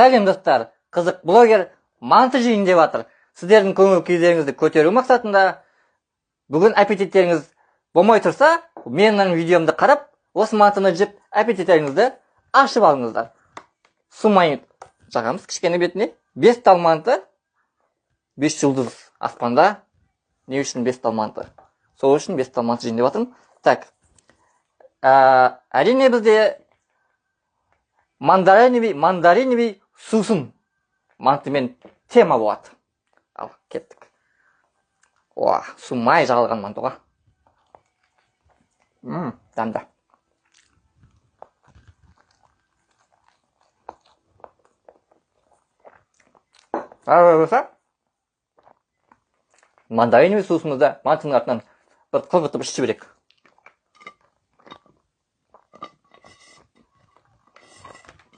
Сәлем, достар! Қызық блогер манты жейін деп жатыр. Сіздердің көңіл күйлеріңізді көтеру мақсатында бүгін аппетиттеріңіз болмай тұрса, менің видеомды қарап, осы мантыны жеп, аппетиттеріңізді ашып алыңыздар. Су майын жағамыз кішкене бетіне. 5 тал манты, 5 жұлдыз аспанда. Не үшін 5 тал манты? Сол үшін 5 тал манты жейін деп жатырмын. Так. Әрине бізде мандариновый сусын мантымен тема болады. Ал, кеттік. Уа, су май жағылған мантыға. Дәмді. Әрі болса, мандариновый сусымызды мантының артынан бір қылғытып ішіп жіберейік.